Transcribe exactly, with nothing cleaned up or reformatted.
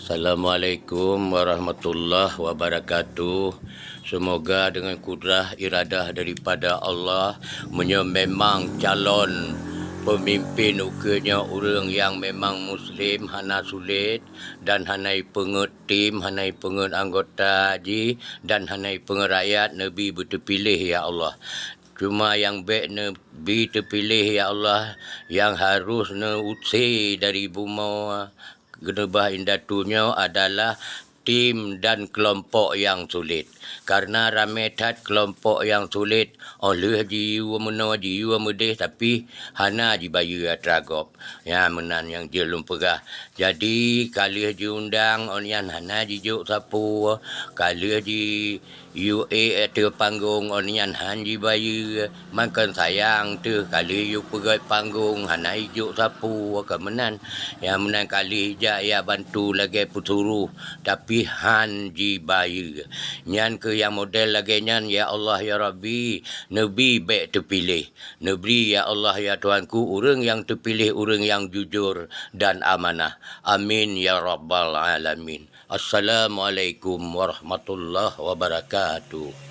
Assalamualaikum warahmatullahi wabarakatuh. Semoga dengan kudrah iradah daripada Allah, meunyoe memang calon pemimpin ukeue nyoe ureuëng nyang memang muslim, hana sulet dan hana ipeungeuet tim, hana ipeungeuet anggota jih dan hana ipeungeuet rakyat, neubi beuteupiléh ya Allah. Cuma nyang bék neubi teupiléh ya Allah, nyang harôh neuuse dari bumoe keuneubah indatu nyoe adalah tim dan keulompok nyang sulet. Kareuna ramé that keulompok nyang sulet, óh lheueh jiyue meunoe jiyue meudeh, tapi hana jibayeue atra gob. Nyan meunan nyang jeuet lôn peugah. Jadi ka lheueh jiundang, óh nyan hana jijok sapeue, ka lheueh ji Yue ateueh panggong, óh nyan hán jibayeue, mangkon sayang teuh ka lheueh yue peugét panggong hana ijok sapeue keu meunan. Nyang meunan ka lheueh ijak ya bantu lagée peusuroh, tapi hán jibayeue. Nyan keuh nyang model lagée nyan, ya Allah ya Rabbi, neubi bék teupiléh. Neubri ya Allah ya Tuhanku ureuëng nyang teupiléh ureuëng nyang jujur dan amanah. Amin ya rabbal alamin. Assalamualaikum warahmatullahi wabarakatuh.